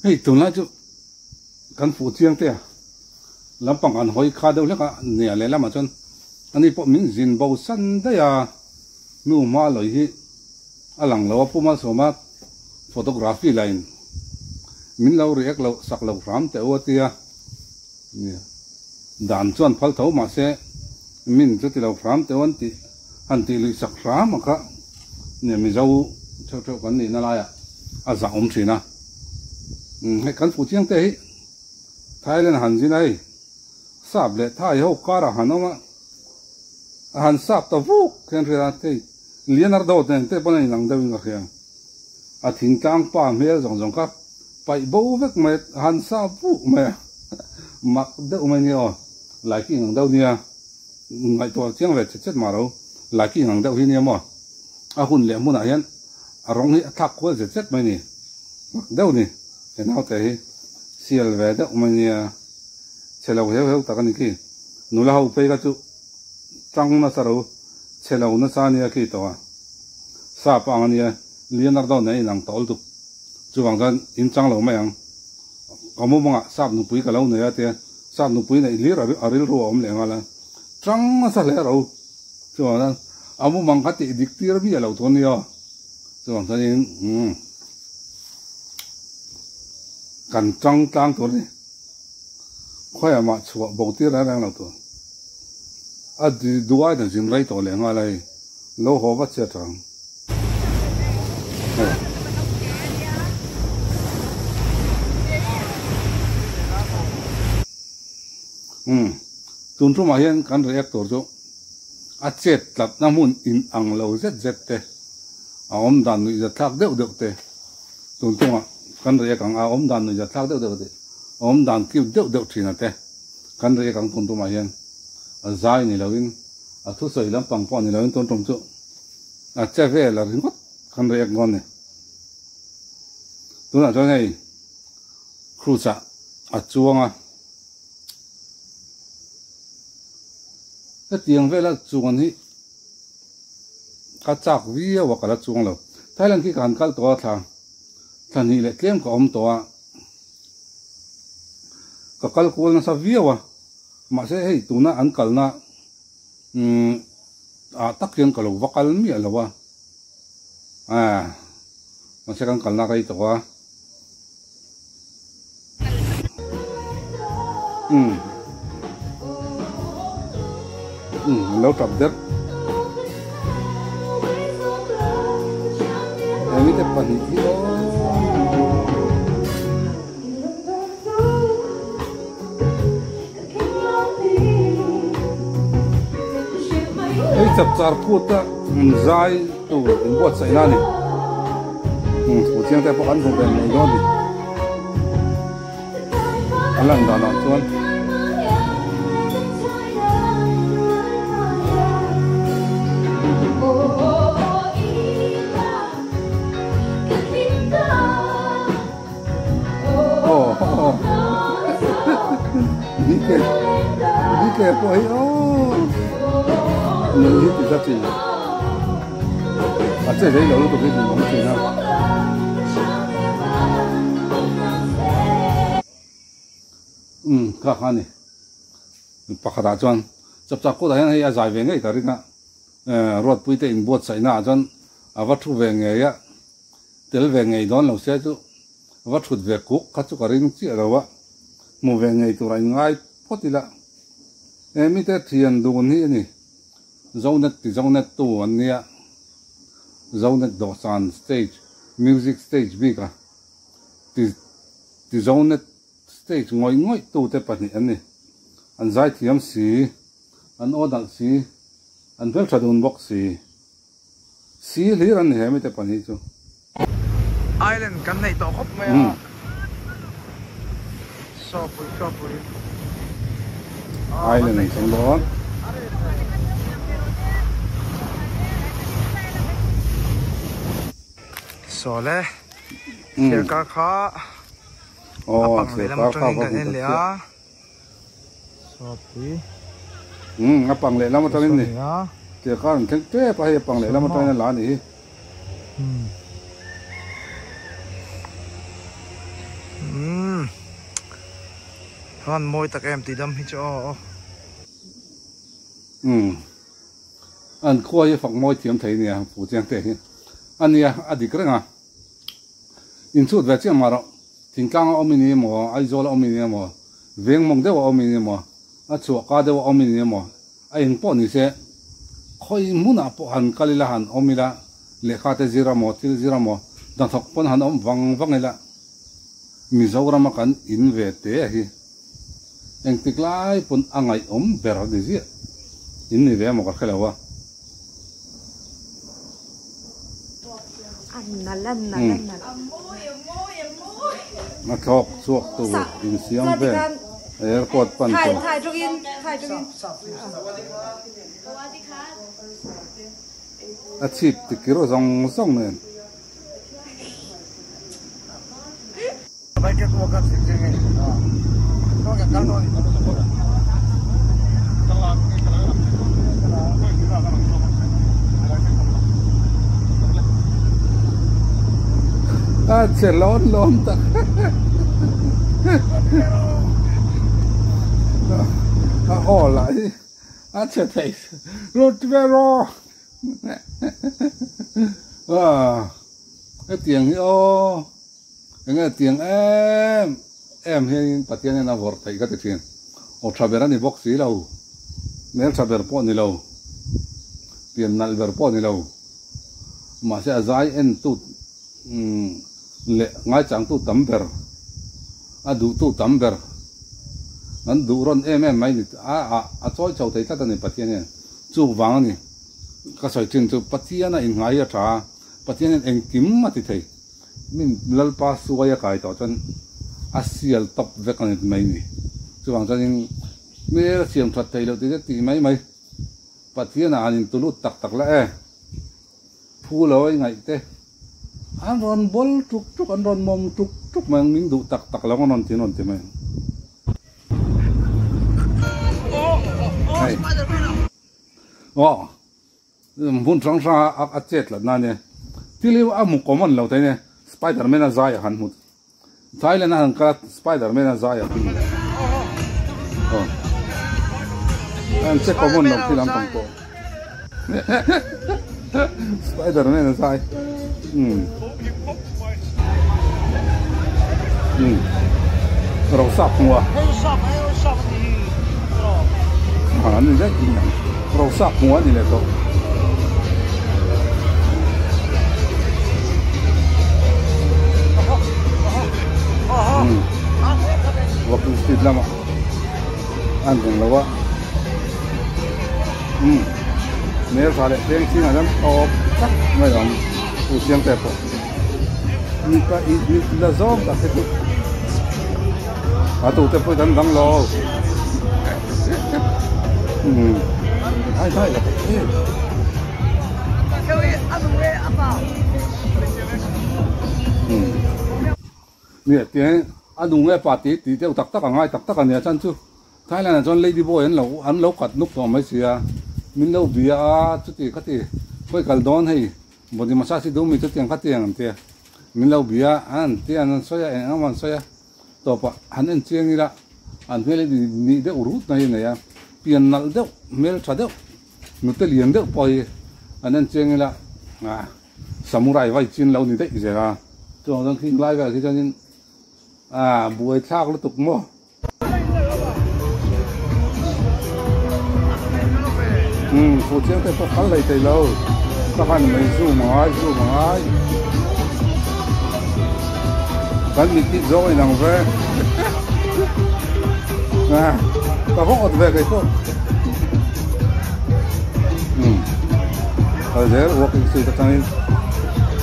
Hei tunlai chu kan fuh chiang te a, lampang an hawi kha deuh hlek a, nia lehlamah chuan ani pawh min zin bo san daih a, hnu hma lawi hi a lang lo a, Pu Malsawma photography la in min lo react loh sak lo hram teh u a tia, nia dan chuan phal tho mahse min chu ti lo hram teh u an tih han tih luih sak hram a kha nia Mizo theuh theuh kan nihna laiah a zah awm thin a, hei kan fuh chiang te hi Thailand han zin a hei sap leh Thai ho karah han awm a, a han sap ta vuk hian hria a, hei Leonardo nen te pawn a inang deuh in ka hria, a thingtlang pa hmel zawng zawng kha paih bo vek mai a han sap vuk mai a, mak deuh mai nia aw, Laiki inang deuh nia, ngaihtuah chiang ve chet chet mah lo, Laiki inang deuh hi nia maw, a hun leh hmunah hian a rawng hi a thlak kual zet zet mai ni, mak deuh ni, he naute hi sial ve deuh mai nia, chhe lo heu heu tak a ni khi, nula ho phei kha chu tang nasa ro, chhe lo nasa nia khi tawh a, sap ang a nia, Leonardo nen a inang tawh lutuk, chuvang chuan in chang lo mai ang, ka mumangah sap nupui ka lo nei a tia, sap nupui neih hlir a rilru a awm leh nghal a, tang nasa hle ro. Chuan a mumang kha tih dik tir miah lo tur nia. Chuan chuanin umm kan tang tlang tur a ni. Khawiah mah chhuah bo tir reng reng lo tur. A duai dan zin rei tawh leh nghal a hei. Lo haw vat se a tha ang. Umm tun tumah hian kan react tur chu a chet tlatna hmun in ang lo zet zet te, a awm dan nuih zat thlak deuh deuh te, tun tungah kan react ang a awm dan nuih zat thlak deuh deuh te, a awm dan cute deuh deuh thin a te kan react ang tun tumah hian a zai ni loin a thusawi lampang pawh ni loin tun tum chu a che vel a ringawt kan react dawn ni. Tunah chuan hei cruise ah a chuang a. Hetiang vela chuan hi ka chak viau a ka la chuang lo. Thailand khi ka han kal tawh a thla thla hnih leh tlem ka awm tawh a, ka kal kual nasa viau a, mahse hei tuna an kalna umm ah tak hian ka lo va kal miah lo a, ah mahse kan kalna rei tawh a. Umm umm lo tap der hemi te pahnih hi aw hei chapchar kut a zai tur inbuatsaih na a ni. Thu chiang te pawh an hmu ve ngei dawn a ni. A lan danah chuan Aw aw BK BK pawh hi aw nui hi ti zat thin. A che rei lo lutuk hi duh awm thin a. Umm kha kha a ni. Pakhatah chuan chapchar kutah hian hei a zai ve ngei ka ring a. Ruatpui te inbuatsaihna ah chuan a va thu ve ngei a. Tel ve ngei dawn lo se chu va thut ve kuk kha chu ka ring chiah lo a. Hmu ve ngei tur a inngai phawt ila. Mite thian dun hi a ni. Zonet ti Zonet tu an nia, Zonet dawhsan stage, music stage bik a ti ti Zonet stage ngawih ngawih tu te pahnih an ni. An zaithiam si, an aw dalh si, an hmeltha dun bawk si. Si hlir an ni he mite pahnih chu. Island kan neih tawh khawp mai a, Sawpui Sawpui Island an thleng dawn. Sawle thliarkar kha a pang lehlam atangin kan en leh a. Sawpui. Umm a pang lehlam atangin ni. Tia kar an thleng tep a hei a pang lehlam atangin a la a nih hi. Umm. Van mawi tak em Tuidam hi chu aw. Umm an khua hi fak mawi thiam thei nia Pu Chiangte hi a nia a dik reng a inchhut ve chiah mah rawh thingtlang a awm i ni emaw Aizawl a awm i ni emaw veng mawng deuh a awm i ni emaw a chhuah ka deuh a awm i ni emaw a eng pawh ni se khawi hmunah pawh han kal ila han awm ila lehkha te zir emaw thil zir emaw hnathawk pawn han awm vang vang ila Mizoram a kan in ve te hi engtik lai pawn a ngaihawm ber a ni ziah. In ni ve emaw ka hre lo a. A thlawk chhuak tur insiam vel airport pan tur. A chhip tikir zawng zawng nen. A che lawn lawn tak a aw lah hi a che thei rut ve rawh. Hetiang hi aw enge tiang em em hianin Pathian hian a vawrh theih ka ti thin. Aw tha ber a ni bawk si lo, hmel tha ber pawh ni lo, pian nalh ber pawh ni lo, mahse a zai en tu leh ngaichangtu tam ber, a duhtu tam ber, an duh rawn em em mai ni a a chawi chho thei tlat a ni Pathian hian. Chuvang a ni, ka sawi thin chu Pathian a innghai hi a tha a, Pathian hian engkim a ti thei. Min Lalpa suai a kai tawh chuan a sial tawp vek a ni mai ni. Chuvang chuanin hmel a siam that thei loh tih te tih mai mai Pathian ah han intulut tak tak la e. Phu lo a ingaih te an rawn bawl tuk tuk, an rawn mawm tuk tuk mai ang, min duh tak tak lo ang rawn ti rawn ti mai ang. Hei aw hmun hrang hrang a a chet tlat na ania thil hi a hmu common lo thei ania spiderman a zai a han hmu Thailand a han kal a spiderman a zai a hmu aw an che common lo thil an pang pawh spiderman a zai umm umm rosap hmua a ni daih mai ang rosap hmua a ni leh tawh. Walking street lamah an reng lo a umm hmel tha leh thleng chhingah hian tawp tak mai ang u Siangte pawh mipa la zawng tak hi chu a tute pawh kan dang lo umm hai hai la Nia tiang a nung e pa tih tih deuh tak tak a ngai tak tak a nia chuan chu Thailand ah chuan lady boy an lo an lo kat nuk tawh mai sia min lo bia a chuti khati khawi kal dawn hei body massage hi duh mi chutiang khatiang an tia min lo bia a an tia an sawi a eng eng emaw an sawi a tawpah han en chiang ila an hmel hi nih deuh rut mai a nei a pian nalh deuh hmel tha deuh nute lian deuh pawh hi an en chiang ila ah. Samurai vai chin lo ni daih zel a, chuang chuan khing lai velah khi chuanin ah buai thlak lutuk maw. Umm fu chiang te pawh kal hlei thei lo, ka han mai zoom a ngai zoom a ngai. Kan mit tih zawng a inang ve ah ka vawk awt ve kei pawh. Umm kal zel walking street atangin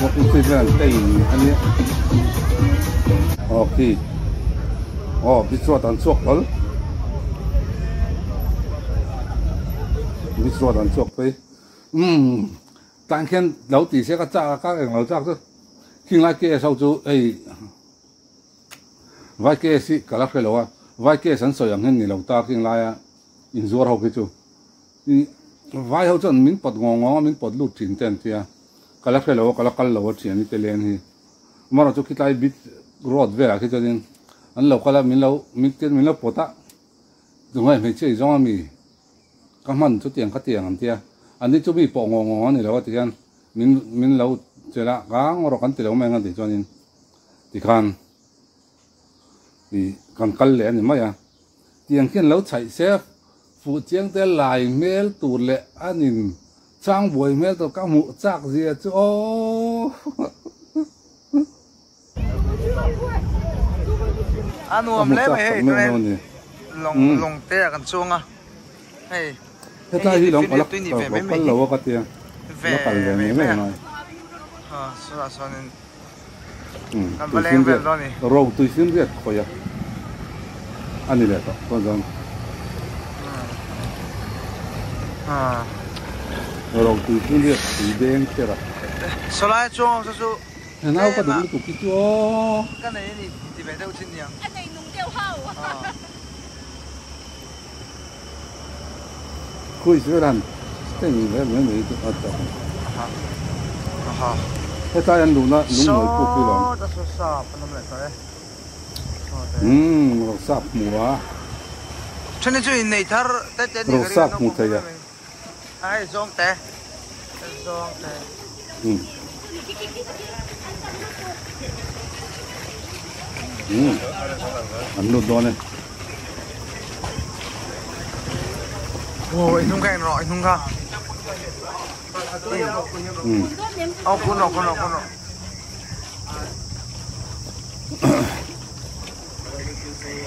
walking street vel an tei a nia aw khi aw beach road an chhuak hlawl beach road an chhuak phei umm tah khian lo tih se ka chak a ka englo chak chu khing lai case ho chu hei vai case hi ka la hre lo a vai case an sawi ang hian ni lo ta khing laia inzuar ho khi chu. Vai ho chuan min pawt ngawng ngawng a, min pawt lut thin te an tia. Ka la hre lo a, ka la kal lo a thian i te len hi. Amaherawhchu chu khitlai beach road velah khi chuanin An lo kal a, min lo min tin min lo pawt a, tungai hmeichhia i zawng a mi ka hman chu tiang kha tiang an tia, an ni chu mi pawh ngawng ngawng a ni lo a ti hian min min lo chelh a, ka ngaw rawh kan ti lo mai ang a tih chuanin tikhan ih kan kal leh a ni mai a, tiang khian lo chhaih se fuh chiang te lai hmel tur leh a nin chang buai hmel tur ka hmuh chak zia chu aww. A nuam hle mai hei tunin lawng lawng te ah kan chuang a hei hetlai hi lawng ka la kal lo a ka tia la kal ve ngei ngei ngai ha sawtah sawnin kan va leng vel dawn a ni ro tuisin riat khawih a a ni leh tawh chuan chuan ro tuisin riat tui deng cher a sawlai chuang saw chu He nau ka duh lutuk hi chu aw. Ka nei a ni ti ve deuh thin niang. A nei nung deuh ho. Quiz vel han teng ve mai mai chu a chak. Hetlai an luhna lungmawi puk hi lawm. Saw ta saw sap an awm leh tawh e. Umm Rosap hmu a. Then hi chu innei thar te te ni ka ring Rosap hmu thei a. A hei zawng te zawng te. Umm an lut dawn e. Aw i hnung kha en rawh i hnung kha. Aw kun rawh kun rawh kun rawh.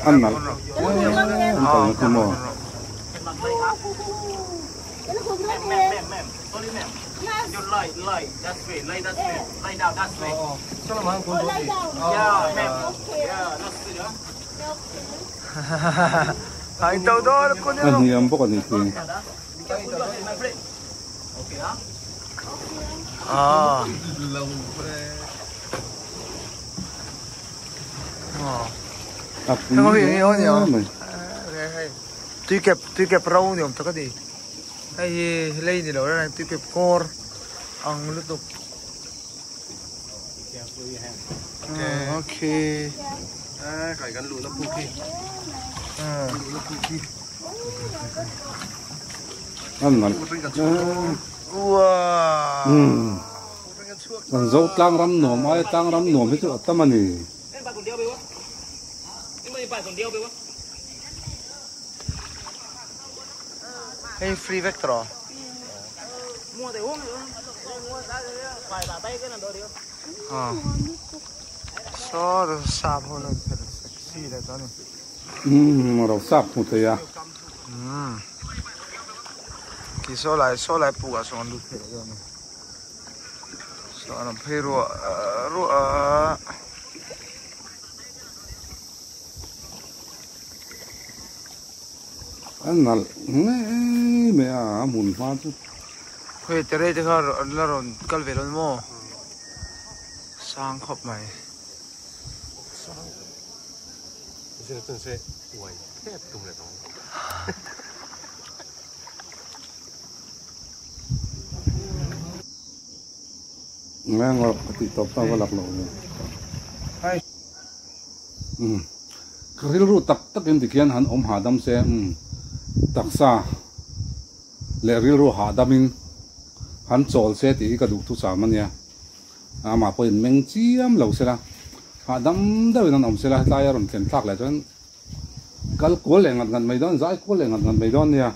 An nalh an kal na chu maw. A hniam bawk a nih khi. A pui hle mai. Tuikep tuikep ro ni awm tak a ni hei hi lei ni lo reng tuikep kawr ang lutuk okay kai kan luhna puk hi luhna puk hi an nalh kan zo tlang ram nuam aia tlang ram nuam hi chu a tam a ni. Hei free vek tawh a saw sap ho la sexy leh tawh a ni. Umm ro sap hmu thei a. Umm khi saw lai saw lai puk ah sawn an lut thei leh dawn a ni. Saw an rawn phei ruah ruah a. A nalh ngei mai a a hmun hma chu. Hei terei te kha la rawn kal ve lo ni maw? Sang khawp mai. Ngai ngawt ka tih tawp ta va lak loh ve. Umm ka rilru tak tak in tikhian han awm hahdam se umm taksa leh rilru hahdam in han chawl se tih hi ka duh thucham a nia amah pawhin meng chiam lo sela hahdam deuh in an awm sela hetlai a rawn thlen thlak leh chuan kal kual leh ngat ngat mai dawn zai kual leh ngat ngat mai dawn nia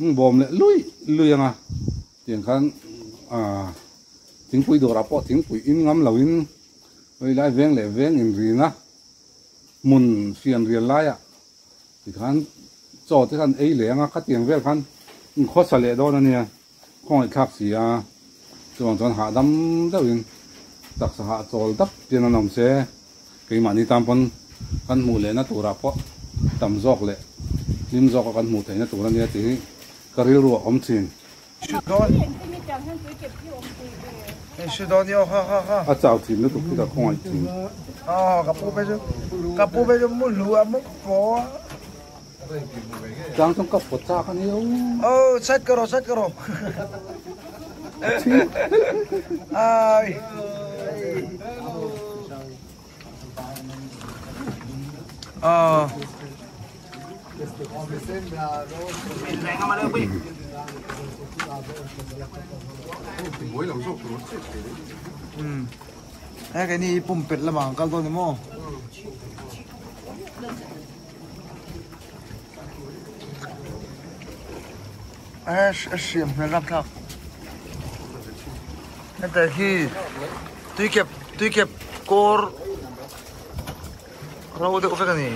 umm bawm leh lui lui anga tiang khan ah thingpui dawrah pawh thingpui in ngam lo in. Hei lai veng leh veng inrina hmun fian rial laiah tikhan chaw te khan ei leh anga khatiang vel khan inkhawsa leh dawn a nia, khawngaihthlak si a, chuvang chuan hahdam deuhin taksa hah chawl dap pian an awm se, keimahni tan pawn kan hmuh lehna turah pawh tam zawk leh hlim zawka kan hmuh theihna tur a nia tih hi ka rilru a awm thin. A chau thin lutuk hi ka khawngaih thin. Tlang chuan ka pawt chak a ni o. Ờ. He cái ni pum pet lamah an kal dawn ni maw? A hriam hmel rapthlak. Heta hi tuikep tuikep kawr ro deuh vek a ni.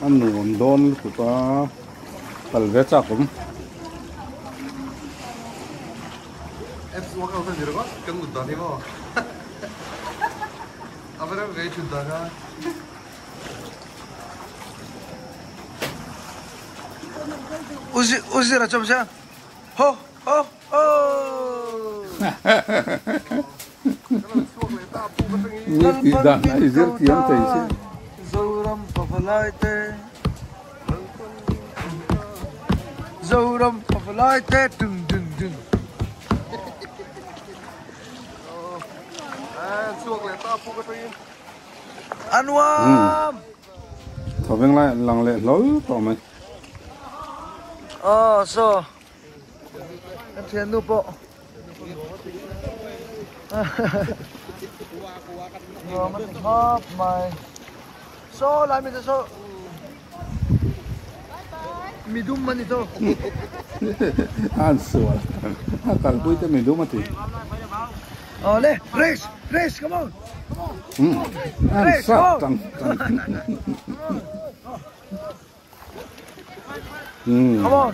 A nuam dawn lutuk a kal ve chak awm. Uzira chawm sia ho ho ho. Mi tih dan a i zir thiam thei si. Zoram pavalai te Zoram pavalai te dung dung dung. A nuam! Thaw veng lai an lang leh hlawl tawh mai. Aw saw kan thiannu pawh nuam a ti khawp mai. Saw lai mi te saw midum a ni tawh. An sual a kalpui te midum a ti. Aw le race race come on. An sat tang tang. Come on.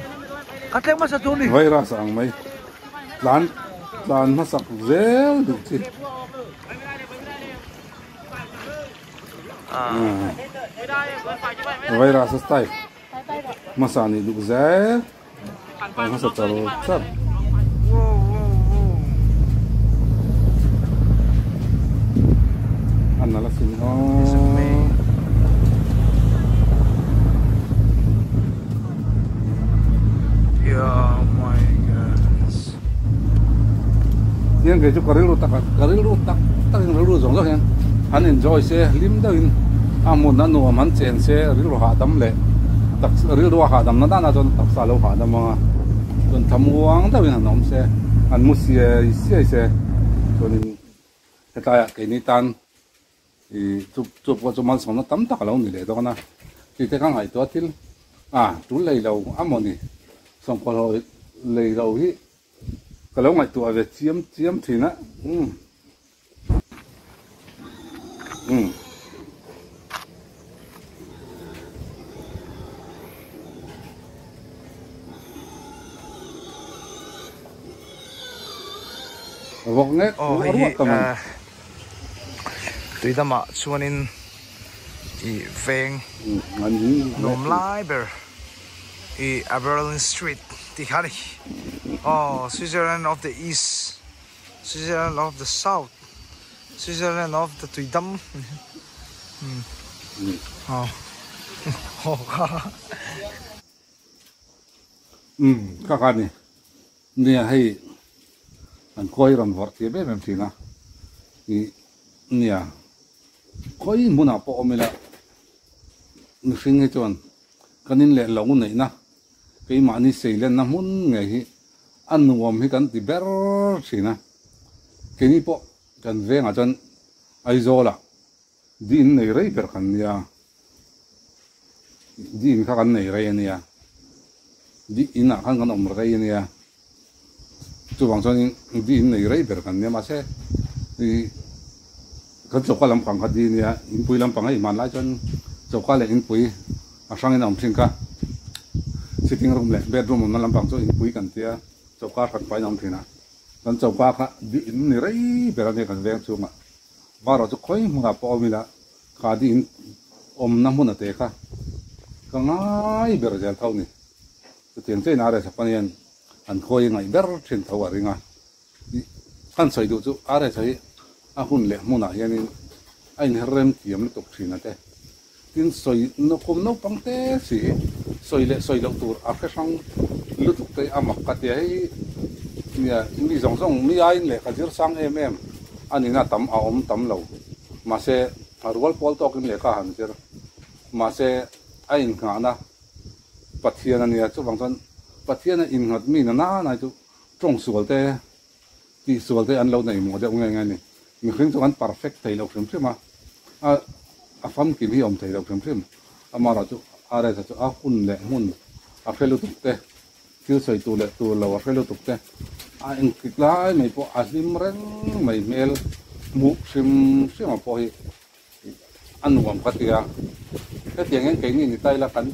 Ka tleng hmasa tur ni. Virus ang mai. Tlan tlan hmasak zel duh chi. Virus a style. Hmasa nih duh zel. Tlan hmasa char char. An nalh asin aw. Hian kei chu ka rilru tak ka rilru tak tak in rilru zawng zawng hian han enjoy se hlim deuh in a hmun a nuam han chen se rilru hahdam leh tak rilru a hahdam na dan ah chuan taksa a lo hahdam ang a chuan thlamuang deuh in han awm se han mu siai siai se chuanin hetlai ah keini tan ih chu chu pawh chu malsawmna tam tak a lo ni leh dawn a tih te kha ngaihtuah thil a tul lei lo a mawni sawmkhaw hlawh lei lo hi. Ka lo ngaihtuah ve chiam chiam thin a umm umm. Vawk nek Aw hei hi tuidamah chuanin ih veng nuam lai ber. I Aberlin Street tih kha a ni. Aw Switzerland of the East, Switzerland of the South, Switzerland of the Tuidam. Aw aw kha. Umm kha kha a ni. Nia hei an khawi rawn vawrh thiam em em thin a. Ih nia khawi hmunah pawh awm ila mihring hi chuan Kan in leh lo neihna, keimahni seilenna hmun ngei hi a nuam hi kan ti ber thin a. Keini pawh kan vengah chuan Aizawlah di in nei rei ber kan nia, di in kha kan nei rei a nia, di inah khan kan awm rei a nia. Chuvang chuanin di in nei rei ber kan nia mahse ih kan choka lampang kha di nia inpui lampang hei hmanlai chuan choka leh inpui a hrangin a awm thin kha sitting room leh bedroom awmna lampang chu inpui kan tia choka hran pahin a awm thin a kan choka kha di in ni rei ber a nia kan veng chhungah varawh chu khawi hmunah pawh awm ila kha di in awmna hmun a te kha ka ngai ber zel tho a ni. Chutiang chiahin RS pawn hian an khawi ngaih ber thin tho a ring a, kan sawi duh chu RS hi a hun leh hmunah hianin a inher rem thiam lutuk thin a te. Tin sawi kum naupang te si hi sawi leh sawi loh tur a hre hrang lutuk te a mak ka ti a, hei nia mi zawng zawng mi aiin lehkha zir sang em em. A nihna tam a awm tam lo. Mahse, a rual pawl tawkin lehkha a han zir. Mahse, a innghahna Pathian a nia. Chuvang chuan Pathiana innghat mi na nana hi chu tawng sual te, tih sual te an lo nei mawh deuh nge nge a ni. Mihring chu kan perfect thei lo hrim hrim a, a a famkim hi a awm thei lo hrim hrim. Amaherawhchu RS-a chu a hun leh hmun a hre lutuk te, Thil sawi tur leh tur lo a hre lutuk te, a engtik lai mai pawh a hlim reng mai hmel hmuh hrim hrim ang pawh hi a nuam ka ti a. Hetiang hian keini ni ta ila kan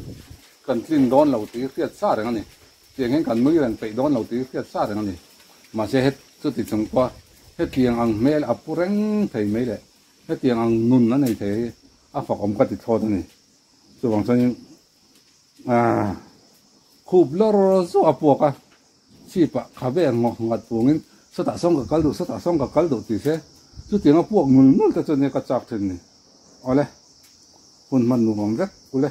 kan tlin dawn lo tih hi hriat sa reng a ni. Tiang hian kan nui reng peih dawn lo tih hi hriat sa reng a ni. Mahse het chuti chung pawha hetiang ang hmel a pu reng thei mai leh hetiang ang nun a nei thei hi a fakawm ka ti thlawt a ni. Chuvang chuanin Aaa khup lawr zawh a puak a, chhip ah kha ve ngawk nghat vungin sawtah sawn ka kal duh sawtah sawn ka kal duh tih se chutiang a puak ngul ngul te chu nia ka chak thin ni. Awle hun hman nuam vek ule.